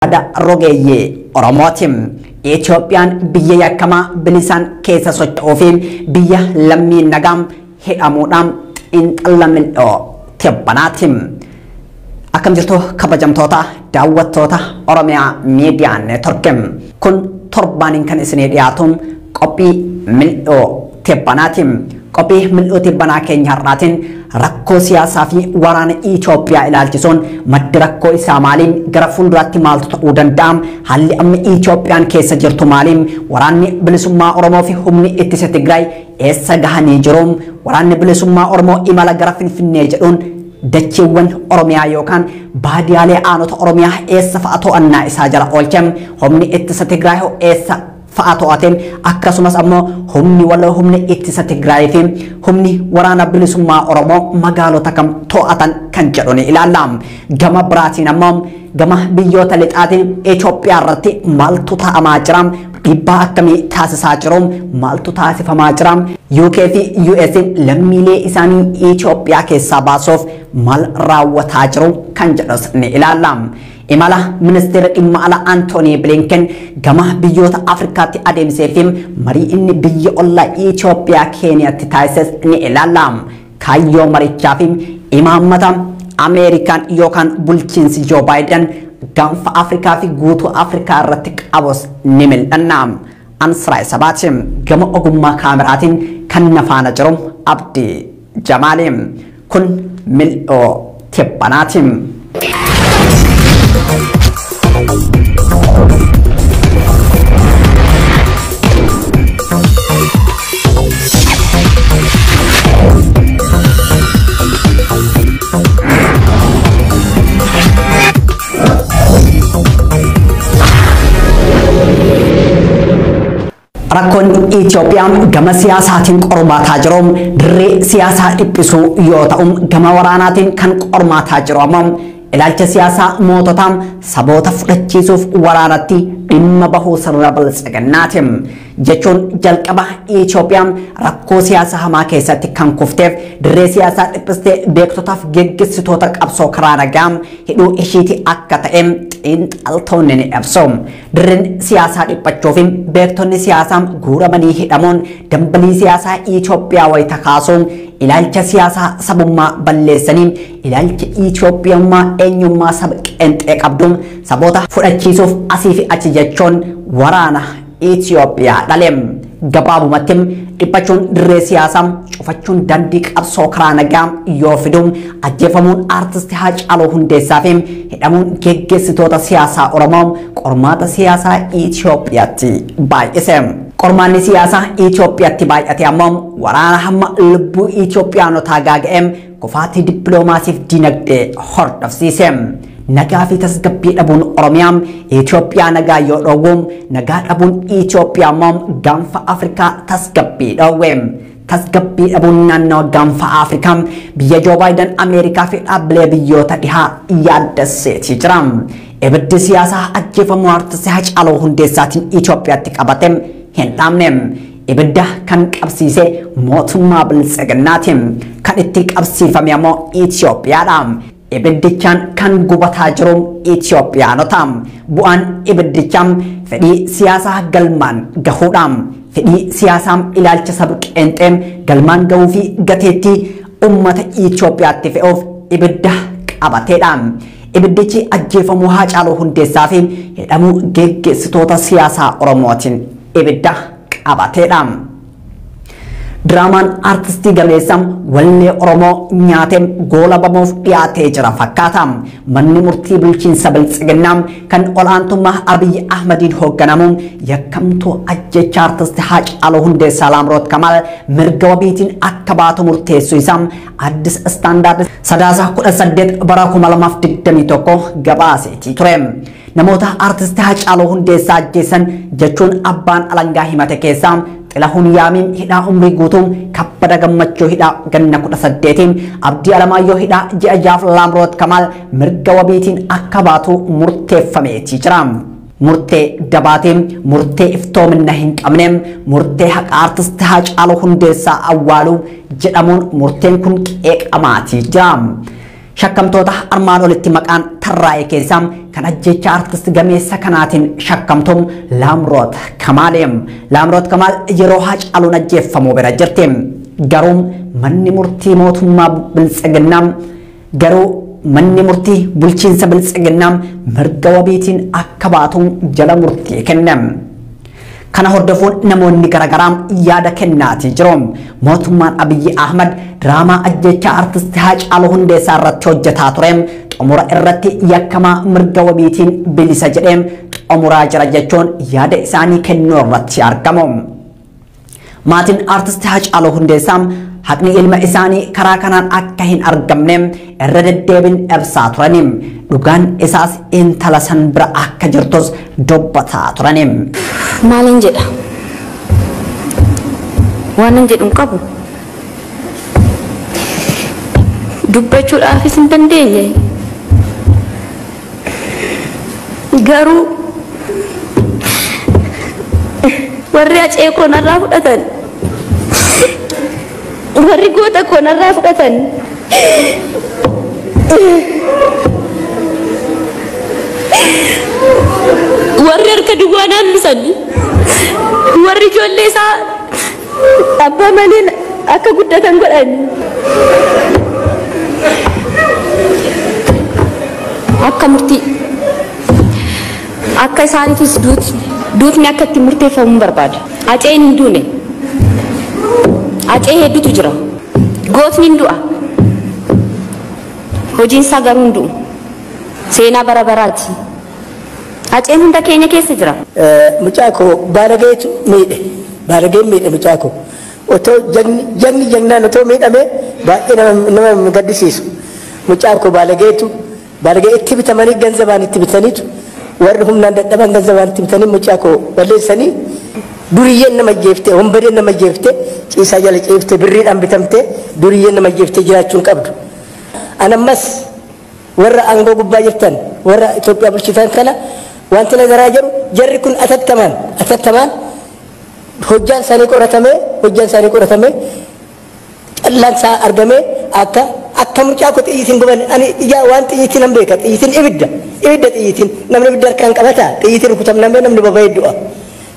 Yaada rogeeyyii Oromooti. Itoophiyaan biyya yakkamaa bilisaan keessa socho'uu fi biyya lammiin nagaa hidhamuudhaan xiinxala mil'oo tibbanaati. Akkam jirtu kabajamtoota daawwattoota Oromiyaa Miidiyaa Neetwork. Kun torbaaniin kan isinii dhiyaatu qophii mil'oo tibbanaati. Qophii mil'oo tibbanaa keenya har'aatiin rakkoo siyaasaa fi waraana Itoophiyaa ilaalchisuun maddi rakkoo isaa maaliin, gara fuulduraatti maaltu ta'uu danda'a, haalli amma Itoophiyaan keessa jirtu maaliin, waraanni bilisummaa Oromoo fi humni ittisa Tigraay eessa gahanii jiru, waraanni bilisummaa Oromoo imala gara Finfinnee jedhuun dacheewwan Oromiyaa yookaan baadiyaalee aanota Oromiyaa eessa fa'a to'annaa isaa jala oolche, humni ittisa Tigraay eessa fa'a to'ate, akkasumas ammoo humni waloo humni ittisa Tigraay fi humni waraana bilisummaa Oromoo magaalota kam to'atan kan jedhu ni ilaalla. Gama biraatiin ammoo gama biyyoota lixaatiin Itoophiyaa irratti maaltu ta'amaa jira? Dhiibbaa akkamii taasisaa jiru? Maaltu taasifamaa jira? UK fi US lammiilee isaanii Itoophiyaa keessaa baasuuf maal raawwataa jiru kan jedhus ni ilaalla. Imala ministeera dhimma alaa Antoonii Bilinken gama biyyoota Afrikaatti adeemsee fi marii inni biyya ollaa Itoophiyaa Keeniyaatti taasises ni ilaalla. Kaayyoo marichaa fi imaammata Ameerikaan yookaan bulchiinsi Joo Baayiden gaanfa Afrikaa fi guutuu Afrikaa irratti qabus ni mil'anna. Ansiraa Sabaati gama ogummaa kaameraatiin kan na faana jiru Abdii Jamaali. Kun mil'oo tibbanaati. Rakkoon Itoophiyaa gama siyaasaatiin qormaataa jiru dirree siyaasaa dhiphisuu yoo ta'u, gama waraanaatiin kan qormaataa jiru ammoo ilaalcha siyaasaa moototaa saboota fudhachiisuuf waraanatti dhimma bahuu sirna biltsiginnaati. Jechuun jalqaba Itoophiyaan rakkoo siyaasaa hamaa keessatti kan kufteef dirree siyaasaa dhiphistee beektotaaf geggeessitoota qabsoo karaa nagaa hidhuu ishiiti akka ta'e xiinxaltoonni ni ibsu. Dirreen siyaasaa dhiphachuu fi beektonni siyaasaa guuramanii hidhamuun dambalii siyaasaa Itoophiyaa wayita kaasuun ilaalcha siyaasaa sabummaa balleessanii ilaalcha Itoophiyummaa eenyummaa saba qeenxee qabdu saboota fudhachiisuuf asii fi achi jechuun waraana Itoophiyaa dhale. Gabaabumatti dhiphachuun dirree siyaasaa cufachuun daandii qabsoo karaa nagaa yoo fidu ajjeefamuun aartistii Haacaaluu Hundeessaa fi hidhamuun geggeessitoota siyaasaa Oromoo qormaata siyaasaa Itoophiyaatti baay'ise. Qormaanni siyaasaa Itoophiyaatti baay'ate ammoo waraana hamma lubbuu Itoophiyaanotaa gaaga'e kufaatii dippiloomaasiif dinagdee hordofsiise. Nagaa fi tasgabbii dhabuun Oromiyaa Itoophiyaa nagaa yoo dhoowwu, nagaa dhabuun Itoophiyaa immoo gaanfa Afrikaa tasgabbii dhoowwe. Tasgabbii dhabuun naannoo gaanfa Afrikaa biyya Joo Baayiden Ameerikaa fi dhaabbilee biyyoota dhihaa yaaddesseetii jira. Ibiddi siyaasaa ajjeefamuu aartistii Haacaaluu Hundeessaatiin Itoophiyaatti qabate hin dhaamne. Ibidda kan qabsiise mootummaa biltsiginnaati. Kan itti qabsiifame ammoo Itoophiyaadha. Ibiddichaan kan gubataa jiru Itoophiyaanota. Bu'aan ibiddichaa fedhii siyaasaa galmaan gahuudha. Fedhii siyaasaa ilaalcha saba qeenxee galmaan gahuu fi gateettii uummata Itoophiyaatti fe'uuf ibidda qabateedha. Ibiddichi ajjeefamuu Haacaaluu Hundeessaa fi hidhamuu geggeessitoota siyaasaa Oromootiin ibidda qabateedha. Diraamaan aartistii gameessa wallee Oromoo nyaatee goolabamuuf dhiyaatee jira fakkaata. Manni murtii bulchiinsa biltsiginnaa kan ol'aantummaa Abiyyi Ahmadiin hoogganamu yakkamtuu ajjecha aartistii Haacaaluu Hundeessaa Laamroot Kamaal mirga wabiitiin akka baatu murteessuu isaa Addis Istaandaard Sadaasa 18 bara 2021 gabaaseetii ture. Namoota aartistii Haacaaluu Hundeessaa ajjeessan jechuun abbaan alangaa himate keessaa Xilahun Yaamiin hidhaa umrii guutuu, Kabbada Gammachuu hidhaa ganna 18, Abdii Alamaayyoo hidhaa ji'a 6 Laamroot Kamaal mirga wabiitiin akka baatu murteeffameetii jira. Murtee dabaatee, murtee iftoomina hin qabne, murtee haqa aartistii Haacaaluu Hundeessaa awwaaluu jedhamuun murteen kun qeeqamaatii jira. Shakkamtoota armaan olitti maqaan tarraa'e keessaa kan ajjeechaa artist gameessa kanaatiin shakkamtuun Laamroot Kamaal. Laamroot Kamaal yeroo Haacaaluun ajjeeffamuu bira jirti. Garuu manni murtii mootummaa Biltsiginnaa garuu manni murtii bulchiinsa Biltsiginnaa mirga wabiitiin akka baatu jala murtii kenne. Kana hordofuun namoonni garaagaraa yaada kennaatii jiru. Mootummaan Abiyyi Ahmad diraamaa ajjeechaa artist Haacaaluu Hundeessaa irratti hojjetaa ture. Xumura irratti yakkamaa mirga wabiitiin bilisa jedhee xumuraa jira jechuun yaada isaanii kennuu irratti argamu. Maatiin artist Haacaaluu Hundeessaa haqni ilma isaanii karaa kanaan akka hin argamne irra deddeebiin ibsaa turani. Dhugaan isaas intala san bira akka jirtus dubbataa turani. Maalin jedha? Waanan jedhu hin qabu. Dubbachuudhaafis hin dandeenye. Garuu warri Hacee koo narraa fudhatan, warri goota koo narraa fudhatan, warri harka duwwaa naannisan, warri ijoollee isaa abbaa malee akka guddatan godhan. Akka murtii akka isaaniifis duutni akka itti murteeffamu barbaada. Haceen hin duune. Hacee hedduutu jira. Gootni hin du'a. Hojiin isaa garuu hin du'u. Seenaa bara baraati. Haceen hunda keenya keessa jira. Mucaa koo baalageetu miidhe. Baalageen miidhe mucaa koo. Otoo jagni jagnaan otoo miidhame baay'ee nama gaddisiisu. Mucaa koo baalageetu baalagee itti bitamanii ganzabaan itti bitaniitu warri humnaan dadhaban ganzabaan itti bitanii mucaa koo balleessanii duriyyeen nama jeeftee wambadeen nama jeeftee ciisaa jala ceeftee birriidhaan bitamtee duriyyeen nama jeeftee jiraachuu hin qabdu. Anammas warra aangoo gubbaa jirtan warra Itoophiyaa bulchitan kana wanti nagaraa jedhu jarri kun atattamaan hojjaan isaanii qoratamee callaan isaa argamee akka mucaa koo xiyyiitiin guban. Ani ijaa waan xiyyiitiin nan beeka. Xiyyiitiin ibidda, xiyyiitiin namni ibidda harkaan qabata, xiyyiitiin rukutamnamee namni baba'ee du'a.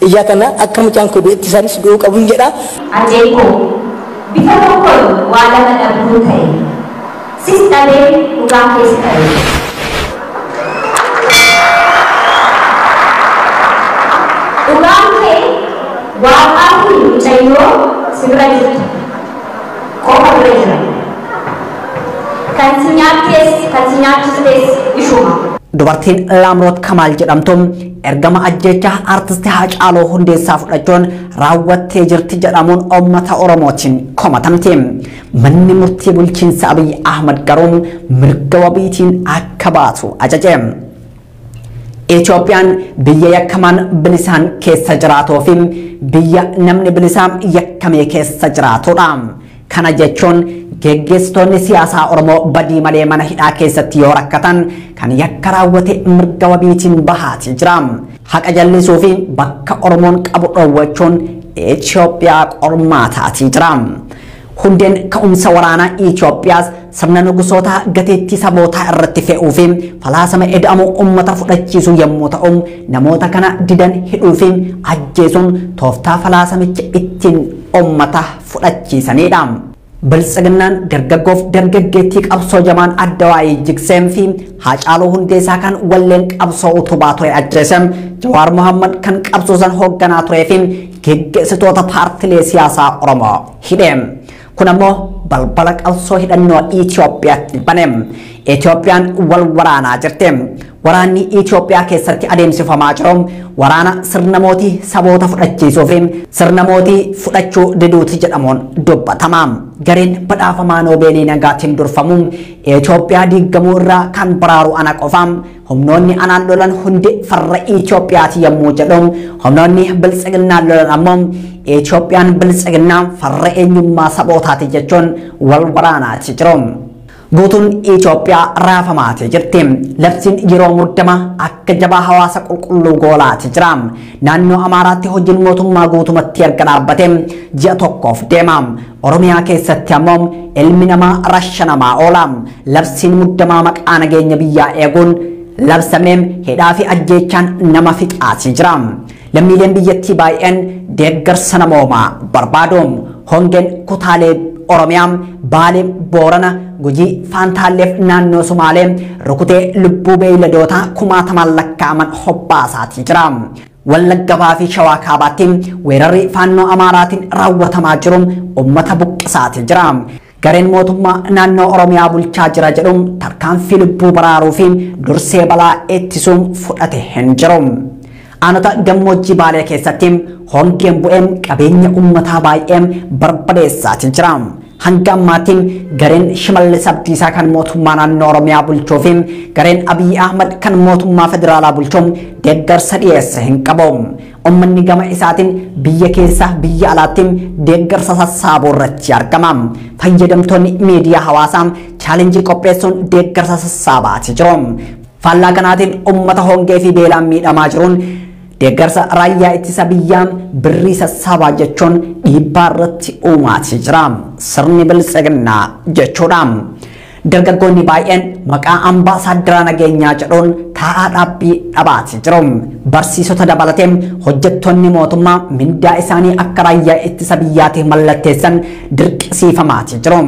Ijaa kana akka mucaan koo du'etti isaanis du'uu qabuun jedha. Hacee koo bifa tokkoon waa lama dhabduu ta'e. Sis dhabee dhugaa keessa ta'e. Dhugaan kee waaqaa fi mucayyoo si bira jirtu qofa bira jira. Kan si nyaattees kan si nyaachistes ishuma. Dubartiin Laamroot Kamaal jedhamtu ergama ajjeechaa artist Haacaaluu Hundeessaa fudhachuun raawwattee jirti jedhamuun uummata Oromootiin komatamti. Manni murtii bulchiinsa Abiyyi Ahmad garuu mirga wabiitiin akka baatu ajaje. Itoophiyaan biyya yakkamaan bilisaan keessa jiraatuu fi biyya namni bilisaan yakkamee keessa jiraatudha. Kana jechuun geggeessitoonni siyaasaa Oromoo badii malee mana hidhaa keessatti yoo rakkatan kan yakka raawwate mirga wabiitiin bahaati jira. Haqa jallisuu fi bakka Oromoon qabu dhoowwachuun Itoophiyaa qormaataatii jira. Hundeen ka'umsa waraanaa Itoophiyaas sirna nugusoota gateettii sabootaa irratti fe'uu fi falaasama eda'amu uummata fudhachiisuu yommuu ta'u, namoota kana didan hidhuu fi ajjeesuun tooftaa falaasamicha ittiin uummata fudhachiisanidha. Biltsiginnaan dargaggoof dargaggeettii qabsoo jamaan adda waa'ee jigseen fi Haacaaluu Hundeessaa kan walleen qabsoo utubaa ture ajjeesem, Jawaar Mohammad kan qabsoo san hoogganaa turee fi geggeessitoota paartilee siyaasaa Oromoo hidhe. Kun ammoo balbala qabsoo hidhannoo Itoophiyaatti bane. Itoophiyaan wal waraanaa jirti. Waraanni Itoophiyaa keessatti adeemsifamaa jiru waraana sirna mootii saboota fudhachiisuu fi sirna mootii fudhachuu diduuti jedhamuun dubbatama. Gareen badhaafamaa Noobeelii nagaatiin durfamu Itoophiyaa diigamuu irraa kan baraaru ana qofa. Humnoonni anaan lolan hundi farra Itoophiyaati yommuu jedhu, humnoonni biltsiginnaan lolan ammoo Itoophiyaan biltsiginnaa farra eenyummaa sabootaati jechuun wal waraanaati jiru. Guutuun Itoophiyaa raafamaatee jirti. Labsiin yeroo muddamaa akka jabaa hawaasa qulqulluu goolaati jira. Naannoo Amaaraatti hojiin mootummaa guutumatti erga dhaabbatee ji'a tokkoof deema. Oromiyaa keessatti ammoo ilmi namaa rashanamaa oola. Labsiin muddamaa maqaa nageenya biyyaa eeguun labsamee hidhaa fi ajjeechaan nama fixaasii jira. Lammiileen biyyattii baay'een deeggarsa namoomaa barbaadu. Hongeen kutaalee Oromiyaa, Baalee, Boorana, Gujii, Faantaalleef naannoo Sumaalee rukutee lubbuu beeyladootaa kumaatamaan lakkaa'aman hobbaasaatii jira. Wallagga Bahaa fi Shawaa Kaabaatti weerarri faannoo Amaaraatiin raawwatamaa jiru uummata buqqisaatii jira. Gareen mootummaa naannoo Oromiyaa bulchaa jira jedhuun tarkaanfii lubbuu baraaruu fi dursee balaa ittisuun fudhate hin jiru. Aanota gammoojjii Baalee keessatti hongeen bu'een qabeenya uummataa baay'een barbadeessaatii jira. Hanga ammaatti gareen Shimallis Abdiisaa kan mootummaa naannoo Oromiyaa bulchuu fi gareen Abiyyi Ahmad kan mootummaa federaalaa bulchuun deeggarsa dhiyeesse hin qabu. Uummanni gama isaatiin biyya keessa biyya alaatti deeggarsa sassaabuu irratti argama. Fayyadamtoonni miidiyaa hawaasaa chaalenjii qopheessuun deeggarsa sassaabaatii jiru. Faallaa kanaatiin uummata hongee fi beelaan miidhamaa jiruun deeggarsa raayyaa ittisa biyyaa birrii sassaabaa jechuun dhiibbaa irratti uumaatii jira. Sirni biltsiginnaa jechuudha. Dargaggoonni baay'een maqaa ambaasaaddara nageenyaa jedhuun taa'aa dhaabbii dhabaatii jiru. Barsiisota dabalatee hojjettoonni mootummaa mindaa isaanii akka raayyaa ittisa biyyaatiif mallatteessan dirqisiifamaatii jiru.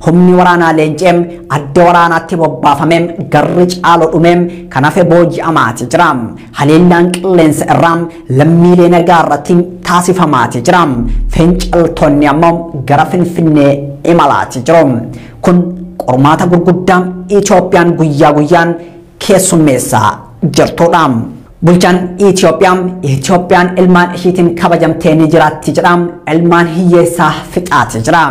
Humni waraanaa leencee adda waraanaatti bobbaafamee garri caalu dhumee kan hafe booji'amaatii jira. Haleellaan qilleensa irraa lammiilee nagaa irratti taasifamaatii jira. Finciltoonni ammoo gara Finfinnee imalaatii jiru. Kun qormaata gurguddaa Itoophiyaan guyyaa guyyaan keessummeessaa jirtudha. Bulchaan Itoophiyaa Itoophiyaan ilmaan ishiitiin kabajamtee ni jiraatti jedha. Ilmaan hiyyeessaa fixaati jira.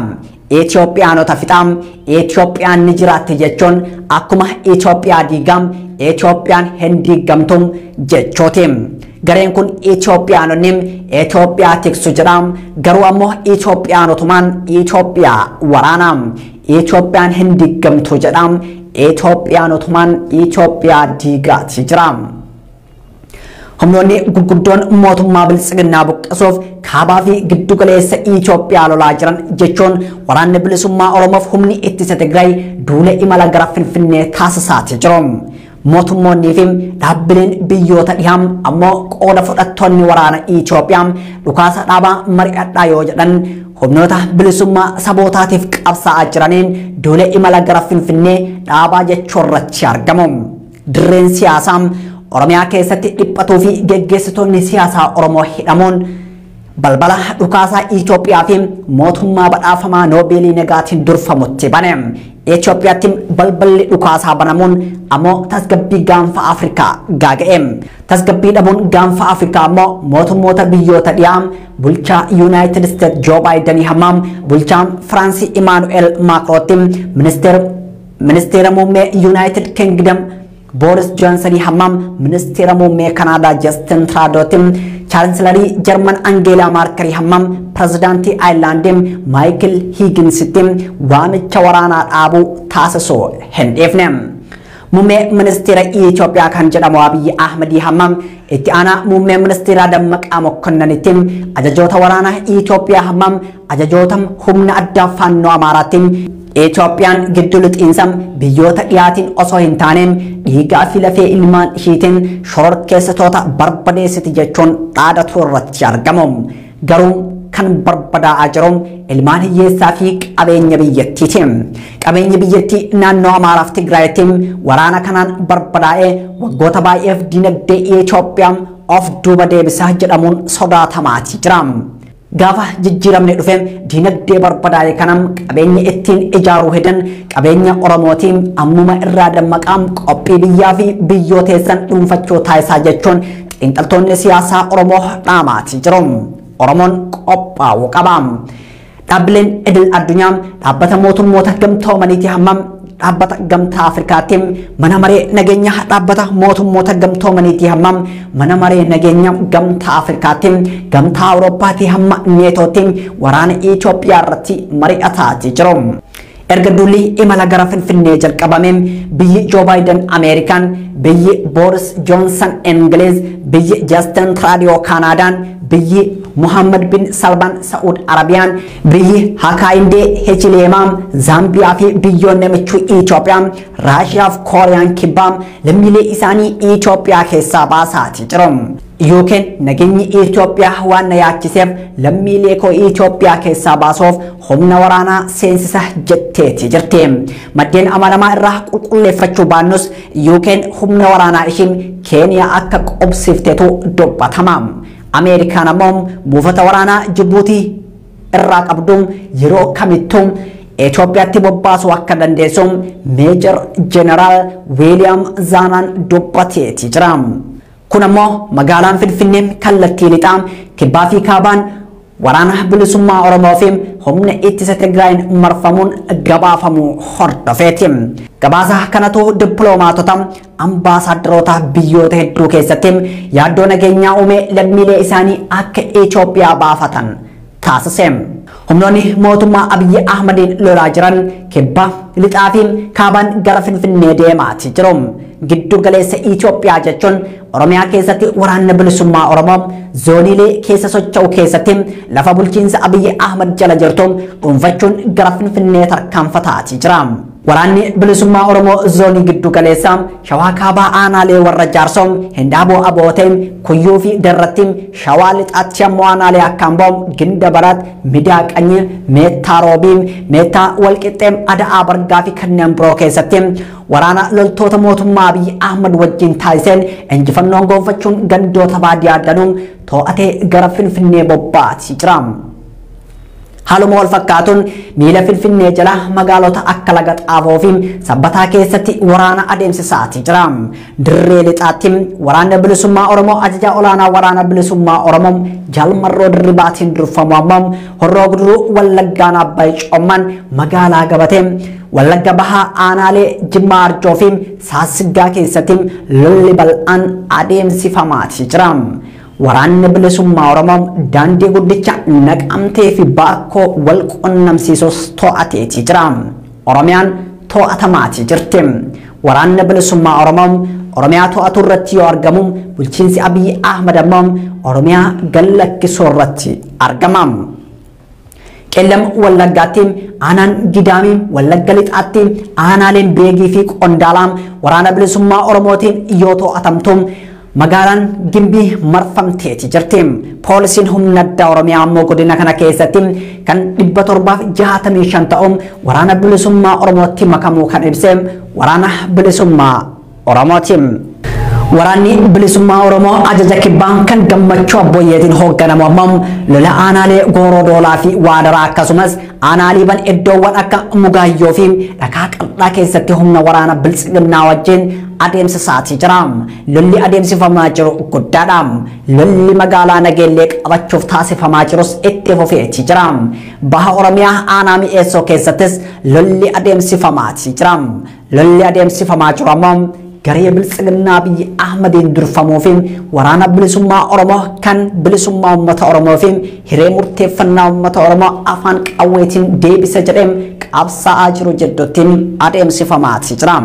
Itoophiyaanota fixaa Itoophiyaan ni jiraatti jechuun akkuma Itoophiyaa diigam Itoophiyaan hin diigamtu jechooti. Gareen kun Itoophiyaanonni Itoophiyaa tiksu jedha. Garuu ammoo Itoophiyaanotumaan Itoophiyaa waraana. Itoophiyaan hin diigamtu jedha. Itoophiyaanotumaan Itoophiyaa diigaati jira. Humnoonni gurguddoon mootummaa biltsiginnaa buqqisuuf kaabaa fi giddu galeessa Itoophiyaa lolaa jiran jechuun waraanni bilisummaa Oromoof humni ittisa Tigraay duula imala gara Finfinnee taasisaatii jiru. Mootummoonnii fi dhaabbileen biyyoota dhihaa ammoo qooda fudhattoonni waraana Itoophiyaa dhukaasa dhaabaa mari'adhaa yoo jedhan humnoota bilisummaa sabootaatiif qabsaa'aa jiraniin duula imala gara Finfinnee dhaabaa jechuu irratti argamu. Dirreen siyaasaa Oromiyaa keessatti dhiphatuu fi geggeessitoonni siyaasaa Oromoo hidhamuun balbala dhukaasaa Itoophiyaa fi mootummaa badhaafamaa Noobeelii nagaatiin durfamutti bane. Itoophiyaatti balballi dhukaasaa banamuun ammoo tasgabbii gaanfa Afrikaa gaaga'e. Tasgabbii dhabuun gaanfa Afrikaa ammoo mootummoota biyyoota dhiyaa bulchaa Yuunaayitid Isteet Joo Baayidenii hammaam bulchaa Firaansii Imaanu'eel Maakirootti ministeera muummee Yuunaayitid Kingdom Boris Johnson hammam ministeera muummee Kanaadaa Justin Trudeautti chaansilarii Jarman Angeelaa Maarkerii hammam pirezidaantii Aayirlaandii Maayikil Hiiginsitti waamicha waraanaa dhaabuu taasisuu hin dhiifne. Muummee ministeera Itoophiyaa kan jedhamu Abiyyi Ahmedii hammam itti aanaa muummee ministeeraa Dammaqaa Mokkonnanitti ajajoota waraanaa Itoophiyaa hammam ajajoota humna addaa faannoo Amaaraatti Itoophiyaan giddu lixiinsa biyyoota dhiyaatiin osoo hin taane dhiigaa fi lafee ilmaan ishiitiin shororkeessitoota barbadeessiti jechuun dhaadatu irratti argamu. Garuu kan barbadaa'aa jiru ilmaan hiyyeessaa fi qabeenya biyyattiiti. Qabeenyi biyyattii naannoo Amaaraaf Tigraayitti waraana kanaan barbadaa'ee waggoota baay'eef dinagdee Itoophiyaa of duuba deebisaa jedhamuun sodaatamaati jira. Gaafa jijjiiramne dhufe dinagdee barbadaa'e kanam qabeenya ittiin ijaaruu hedan qabeenya Oromootiin ammuma irraa dammaqaam qophii biyyaa fi biyyooteessan dhuunfachuu taasisaa jechuun xiinxaltoonni siyaasaa Oromoo dhaamaati jiru. Oromoon qophaa'uu qaba. Dhaabbileen idil addunyaa dhaabbata mootummoota gamtoomaniiti hammam dhaabbata gamtaa Afrikaatti mana maree nageenya dhaabbata mootummoota gamtoomaniiti hammam mana maree nageenya gamtaa Afrikaatti gamtaa Awurooppaatti hamma neetootti waraana Itoophiyaa irratti mari'ataati jiru. Erga duulli imala gara Finfinnee jalqabameen biyyi Joe Biden Ameerikaan, biyyi Boris Johnson Ingiliz, biyyi Justin Trudeau Kaanaadaan, biyyi Muhammad bin Salman Saud Arabiyaan, biyyi Hakainde Hichilema Zaambiyaa fi biyyoonni michuu Itoophiyaa Raashiyaa fi Kooriyaan Kibbaa lammiilee isaanii Itoophiyaa keessaa baasaati jiru. Yookiin nageenyi Itoophiyaa waan na yaachiseef lammiilee koo Itoophiyaa keessaa baasuuf humna waraanaa seensisa jetteeti jirti. Maddeen amanamaa irraa qulqulleeffachuu baannus yookiin humna waraanaa ishiin Keeniyaa akka qobsifteetu dubbatama. Ameerikaan ammoo buufata waraanaa Jibuutii irraa qabduun yeroo kamittuu Itoophiyaatti bobbaasuu akka dandeessu Meejar Jeneraal Wiiliyaam Zaanaan dubbateeti jira. Kun ammoo magaalaan Finfinnee kallattii lixaa kibbaa fi kaabaan waraana bilisummaa Oromoo fi humna ittisa Tigraayin marfamuun gabaafamuu hordofeeti. Gabaasa kanatu dippiloomaatota ambaasaadarota biyyoota hedduu keessatti yaaddoo nageenyaa uume lammiilee isaanii akka Itoophiyaa baafatan taasise. Humnoonni mootummaa Abiyyi Ahmadiin lolaa jiran kibba lixaa fi kaabaan gara Finfinnee deemaati jiru. Giddu galeessa Itoophiyaa jechuun Oromiyaa keessatti waraanni bilisummaa Oromoo zooniilee keessa socho'u keessatti lafa bulchiinsa Abiyyi Ahmad jala jirtu dhuunfachuun gara Finfinnee tarkaanfataati jira. Waraanni bilisummaa Oromoo zoonii giddu galeessa Shawaa Kaabaa aanaalee warra Jaarsoo, Hindaaboo Abootee, Kuyyuu fi Darratti, Shawaa Lixaatti ammoo aanaalee akka Amboo, Ginda Barat, Midaa Qanyii, Meettaa Roobii, Meettaa Walqixxee, Ada'aa Bargaa fi kanneen biroo keessatti waraana loltoota mootummaa Abiyyi Ahmad wajjin taasiseen injifannoon gonfachuun gandoota baadiyyaa danuun to'atee gara Finfinnee bobbaati jira. Haaluma wal fakkaatuun miila Finfinnee jala magaalota akka Laga Xaafoo fi Sabbataa keessatti waraana adeemsisaati jira. Dirree lixaatti waraanni bilisummaa Oromoo ajajaa olaanaa waraana bilisummaa Oromoo Jaalmarroo Dirribaatiin durfamu ammoo Horroo Guduruu Wallaggaan Abbaay Coomman magaalaa Gabatee Wallagga Bahaa aanaalee Jimmaa Arjoo fi Saasiggaa keessatti lolli bal'aan adeemsifamaati jira. Waraanni bilisummaa Oromoo daandii guddicha Naqamtee fi Baakkoo wal qunnamsiisus to'ateeti jira. Oromiyaan to'atamaati jirti. Waraanni bilisummaa Oromoo Oromiyaa to'atu irratti yoo argamu bulchiinsi Abiyyi Ahmad ammoo Oromiyaa gallakkisuu irratti argama. Qellam Wallaggaatti aanaan Gidaamii, Wallagga Lixaatti aanaaleen Beegii fi Qondaalaa waraana bilisummaa Oromootiin yoo to'atamtu magaalaan Gimbii marfamteeti jirti. Poolisiin humna addaa Oromiyaa ammoo godina kana keessatti kan 765 ta'u waraana bilisummaa Oromootti makamuu kan ibse waraana bilisummaa Oromooti. Waraanni bilisummaa Oromoo ajaja kibbaa kan Gammachuu Abboyyeetiin hoogganamu ammoo lola aanaalee Gooroo Doolaa fi Waadaraa akkasumas aanaa Liiban iddoowwan akka Mugaayyoo fi Dhakaa Qal'aa keessatti humna waraana biltsiginnaa wajjin adeemsisaatii jira. Lolli adeemsifamaa jiru guddaadha. Lolli magaalaa Nageellee qabachuuf taasifamaa jirus itti fufeetii jira. Baha Oromiyaa aanaa Mi'eessoo keessattis lolli adeemsifamaatii jira. Lolli adeemsifamaa jiru ammoo garee biltsiginnaa Abiyyi Ahmadiin durfamuu fi waraana bilisummaa Oromoo kan bilisummaa uummata Oromoo fi hiree murteeffannaa uummata Oromoo afaan qawweetiin deebisa jedhee qabsaa'aa jiru jidduutti adeemsifamaatii jira.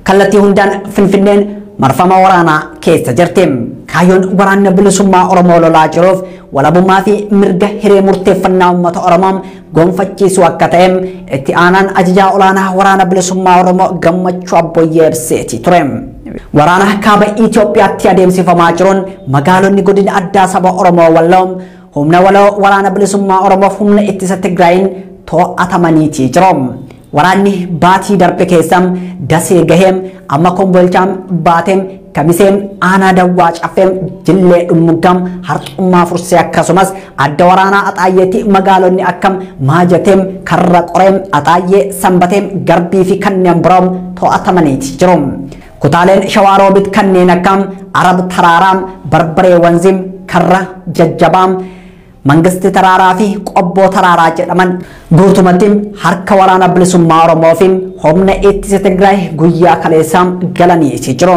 Kallattii hundaan Finfinneen marfama waraanaa keessa jirti. Kaayyoon waraanni bilisummaa Oromoo lolaa jiruuf walabummaa fi mirga hiree murteeffannaa uummata Oromoo gonfachiisuu akka ta'e itti aanaan ajajaa olaanaa waraana bilisummaa Oromoo Gammachuu Abboyyee ibseeti ture. Waraana kaaba Itoophiyaatti adeemsifamaa jiruun magaalonni godina addaa saba Oromoo Walloo humna waloo waraana bilisummaa Oromoo humna ittisa Tigraayin to'atamaniitii jiru. Waraanni baatii darbe keessa Dasee gaheem amma Kombolchaam baateem Kamiseem aanaa Dawwaa Caffeem Jillee Dhummuggam Harxummaa Fursee akkasumas adda waraanaa Axaayyeetti magaalonni akkam Maajateem Karra Qoreem Axaayyee Sanbateem Garbii fi kanneen biroo to'atamaniiti jiru. Kutaaleen Shawaa Roobit kanneen akkam Arab Taraaraam Barbaree Wanziim Karra Jajjabaam Mangisti Taraaraa fi Qobboo Taraaraa jedhaman guutumatti harka waraana bilisummaa Oromoo fi humna ittisa Tigraay guyyaa kaleessaa galaniiti jiru.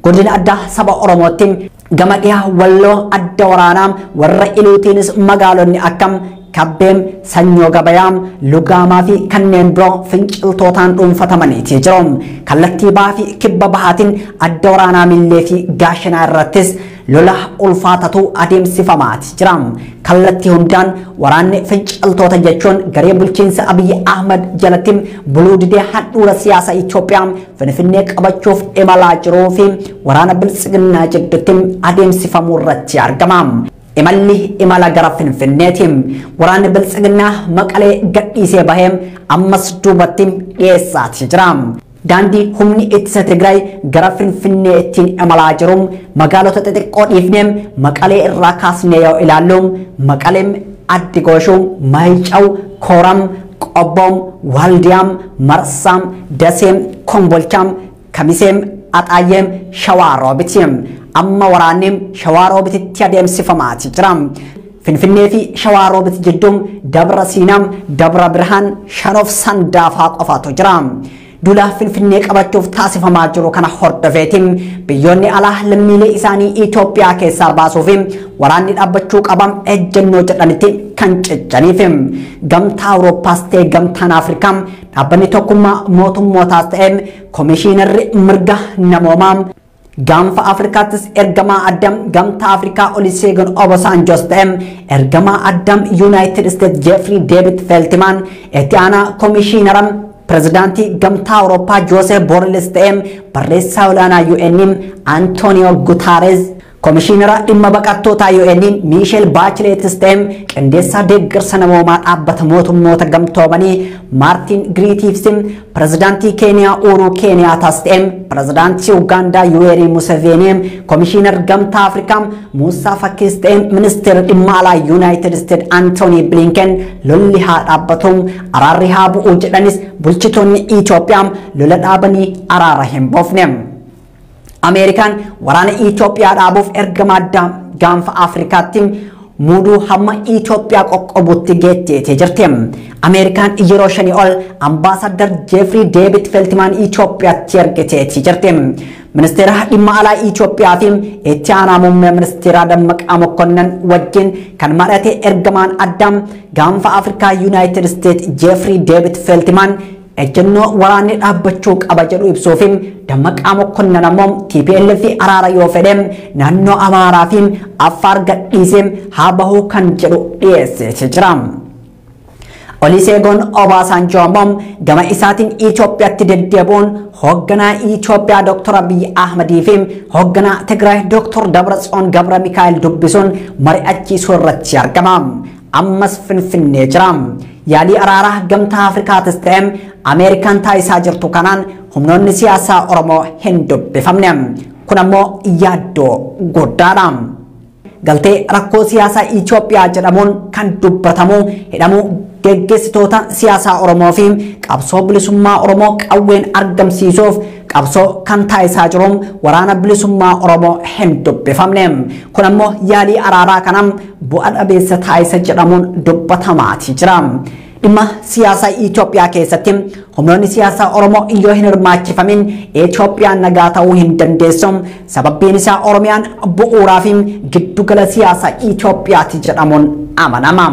Godina addaa saba Oromootti gama dhiyaa Walloo adda waraanaa warra Iluutiinis magaalonni akkam Kabbeem, Sanyoo Gabayaam, Lugaamaa fi kanneen biroo finciltootaan dhuunfatamaniiti jiru. Kallattii bahaa fi kibba bahaatiin adda waraanaa Millee fi Gaashanaa irrattis lola ulfaatatu adeemsifamaati jira. Kallattii hundaan waraanni finciltoota jechuun garee bulchiinsa Abiy Ahmed jalatti buluu didee handhuura siyaasa Itoophiyaa Finfinnee qabachuuf imalaa jiruu fi waraana biltsiginnaa jidduutti adeemsifamuu irratti argama. Imalli imala gara Finfinneeti. Waraanni biltsiginnaa Maqalee gadhiisee bahee ammas duubatti dhiyeessaati jira. Daandii humni ittisa Tigraay gara Finfinnee ittiin imalaa jiru magaalota xixiqqoo dhiifnee Maqalee irraa kaasnee yoo ilaallu Maqaleem, Addigooshuu, Maayica'u, Kooram, Qobboom, Waldiyaam, Marsaam, Daseem, Kombolchaam, Kamiseem, Axaayyeem, Shawaa Roobiti. Amma waraanni Shawaa Roobititti adeemsifamaati jira. Finfinnee fi Shawaa Roobit jidduun Dabra Siinaam, Dabra Birhaan, Shanoof Sandaafaa qofaatu jira. Duula Finfinnee qabachuuf taasifamaa jiru kana hordofeetiin biyyoonni alaa lammiilee isaanii Itoophiyaa keessaa baasuuf waraanni dhaabbachuu qaba ejjennoo jedhanitti kan cichaniif gamtaa Awurooppaas ta'e gamtaan Afrikaa dhaabbanni tokkummaa mootummootaas ta'e komishiinarri mirga namoomaa gaanfa Afrikaattis ergamaa addam gamtaa Afrikaa Olusegun Obasanjos ta'e ergamaa addam Yuunaayitid Isteet Jeefrii Deevid Feltimaan itti aanaa komishiinara pirezidaantii gamtaa Awurooppaa Joosef Borelis ta'e barreessaa olaanaa UN Antonio Guterres komishiinara dhimma baqattootaa UN Miisheel Baachileetis ta'e qindeessaa deeggarsa namoomaa dhaabbata mootummoota gamtoomanii Maartin Giriitiifs pirezidaantii Keeniyaa Uhuru Keeniyaataas ta'e pirezidaantii Ugaandaa Yuweerii Museveenii komishiinar gamtaa Afrikaa Muusaa Fakkiis ta'e ministeera dhimma alaa Yuunaayitid Isteet Antoonii Bilinken lolli haa dhaabbatu araarri haa bu'u jedhanis bulchitoonni Itoophiyaa lola dhaabanii araara hin buufne. Ameerikaan waraana Itoophiyaa dhaabuuf ergama addaa gaanfa Afrikaatti muuduu hamma Itoophiyaa qoqqobutti geetteetee jirti. Ameerikaan yeroo 5 ol ambaasaddar Jeefrii Deevid Feltimaan Itoophiyaatti ergiteetii jirti. Ministeera dhimma alaa Itoophiyaa fi itti aanaa muummee ministeeraa Dammaqaa Mokonnon wajjin kan mari'ate ergamaan addaa gaanfa Afrikaa Yuunaayitid Isteet Jeefrii Deevid Feltimaan ejjennoo waraanni dhaabbachuu qaba jedhu ibsuuf Dammaqaa Mokonnon ammoo TPLF araara yoo fedhe naannoo Amaaraa fi Affaar gadhiisee haa bahuu kan jedhu dhiyeessee jira. Olusegun Obasanjo ammoo gama isaatiin Itoophiyaatti deddeebi'uun hoogganaa Itoophiyaa Dr. Abiy Ahmedii fi hoogganaa Tigraay Dr. Dabratsiyoon Gabra Mikaa'el dubbisuun mari'achiisuu irratti argama. Ammas Finfinnee jira. Yaalii araaraa gamtaa Afrikaatis ta'e Ameerikaan taasisaa jirtu kanaan humnoonni siyaasaa Oromoo hin dubbifamne. Kun ammoo yaaddoo guddaadha. Galtee rakkoo siyaasaa Itoophiyaa jedhamuun kan dubbatamu hidhamuu geggeessitoota siyaasaa Oromoo fi qabsoo bilisummaa Oromoo qawween argamsiisuuf qabsoo kan taasisaa jiru waraana bilisummaa Oromoo hin dubbifamne. Kun ammoo yaalii araaraa kanaan bu'a dhabeessa taasisa jedhamuun dubbatamaati jira. Dhimma siyaasaa Itoophiyaa keessatti humnoonni siyaasaa Oromoo yoo hin hirmaachifamin Itoophiyaan nagaa ta'uu hin dandeessu. Sababbiin isaa Oromiyaan bu'uuraa fi giddugala siyaasaa Itoophiyaati jedhamuun amanama.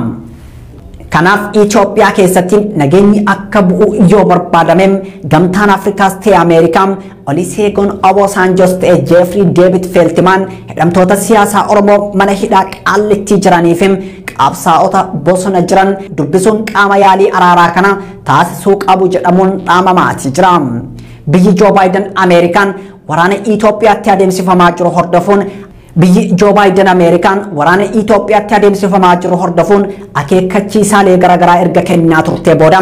Kanaaf Itoophiyaa keessatti nageenyi akka bu'u yoo barbaadame gamtaan Afrikaas ta'e Ameerikaa Olusegun Obasanjos ta'e Jeefrii Deevid Feltimaan hidhamtoota siyaasaa Oromoo mana hidhaa Qaallittii jiranii fi qabsaa'ota bosona jiran dubbisuun qaama yaalii araaraa kana taasisuu qabu jedhamuun dhaamamaati jira. Biyyi Joo Baayiden Ameerikaan waraana Itoophiyaatti adeemsifamaa jiru hordofuun Biyyi Joo Baayiden Ameerikaan waraana Itoophiyaatti adeemsifamaa jiru hordofuun akeekkachiisaalee garaagaraa erga kennaa turte booda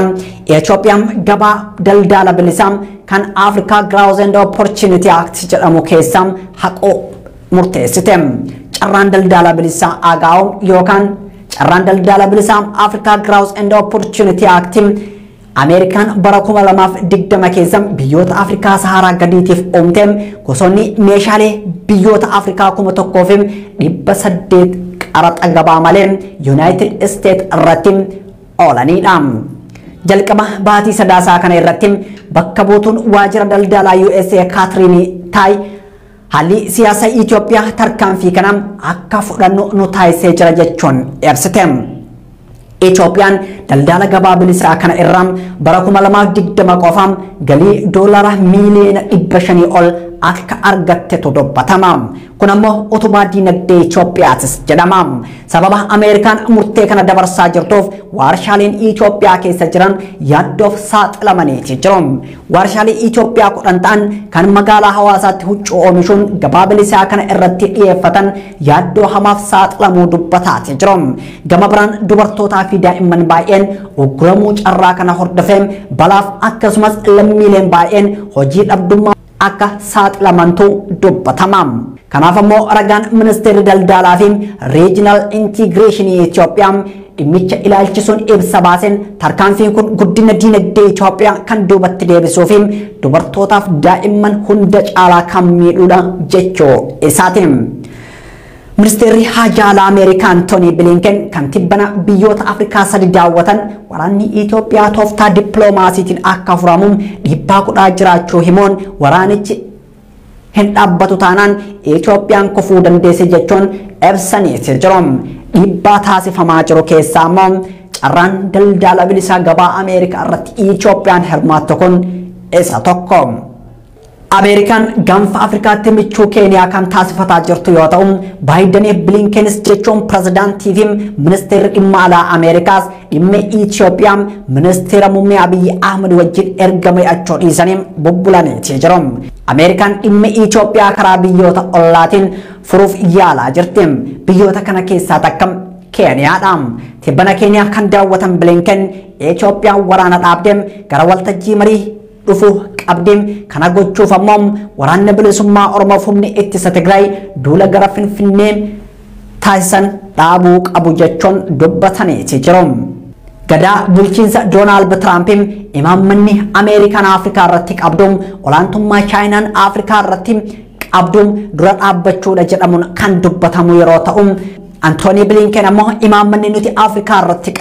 Itoophiyaan gabaa daldala bilisaa kan Africa Growth and Opportunity Act jedhamu keessaa haquu murteessite. Carraan daldala bilisaa AGOA yookaan carraan daldala bilisaa Africa Growth and Opportunity Act Ameerikaan bara 2020 keessa biyyoota Afrikaa Saharaa gadiitiif uumte gosoonni meeshaalee biyyoota Afrikaa 1800 qaraxa gabaa malee Yuunaayitid Isteet irratti oolanidha. Jalqaba baatii sadaasaa kana irratti bakka buutuun waajjira daldalaa USA Kaatiriin Taay haalli siyaasa Itoophiyaa tarkaanfii kana akka fudhannu nu taasisee jira jechuun ibsite. Itoophiyaan daldala gabaa bilisaa kana irraa bara 2020 qofa galii doolaara miiliyoona 500 ol akka argattetu dubbatama. Kun ammoo utubaa diinagdee Itoophiyaatis jedhama. Sababa Ameerikaan murtee kana dabarsaa jirtuuf warshaaleen Itoophiyaa keessa jiran yaaddoof saaxilamaniiti jiru. Warshaalee Itoophiyaa 10 ta'an kan magaalaa Hawaasaatti huccuu oomishuun gabaa bilisaa kana irratti dhiyeeffatan yaaddoo hamaaf saaxilamuu dubbataati jiru. Gama biraan dubartootaa fi daa'imman baay'een ugguramuu carraa kana hordofee balaaf akkasumas lammiileen baay'een hojii dhabdummaa akka saaxilamantu dubbatama. Kanaaf ammoo ragaan ministeerri daldalaa fi regional integration Itoophiyaa dhimmicha ilaalchisuun ibsa baaseen tarkaanfiin kun guddina diinagdee Itoophiyaa kan duubatti deebisuu fi dubartootaaf daa'imman hunda caalaa kan miidhuudha jechuu isaati. Ministeerri haajaa alaa Ameerikaa Antoonii Bilinken kan tibbana biyyoota Afrikaa sadi daawwatan waraanni Itoophiyaa tooftaa dippiloomaasiitiin akka furamuun dhiibbaa godhaa jiraachuu himuun waraanichi hin dhaabbatu taanaan Itoophiyaan kufuu dandeesse jechuun ibsaniiti jiru. Dhiibbaa taasifamaa jiru keessaa immoo carraan daldala bilisaa gabaa Ameerikaa irratti Itoophiyaan hirmaattu kun isa tokko. Ameerikaan gaanfa Afrikaatti michuu Keeniyaa kan taasifataa jirtu yoo ta'u, Baayidanii fi Bilinkenis jechuun pirezidaantii fi ministeerri dhimma alaa Ameerikaas dhimma Itoophiyaa ministeera muummee Abiyyi Ahmed wajjin erga mari'achuu dhiisanii bubbulaniiti jiru. Ameerikaan dhimma Itoophiyaa karaa biyyoota ollaatiin furuuf yaalaa jirti. Biyyoota kana keessaa takka Keeniyaadha. Tibbana Keeniyaa kan daawwatan Bilinken Itoophiyaan waraana dhaabdee gara waltajjii marii dhufuu qabdee kana gochuuf ammoo waraanni bilisummaa Oromoo humni ittisa Tigraay duula gara Finfinnee taasisan dhaabuu qabu jechuun dubbataniiti jiru. Gadaa bulchiinsa Doonaald Tiraampiin imaammanni Ameerikaan Afrikaa irratti qabdu olaantummaa Chaayinaan Afrikaa irratti qabdu dura dhaabbachuudha jedhamuun kan dubbatamu yeroo ta'u, Antoonii Bilinken ammoo imaammanni nuti Afrikaa irratti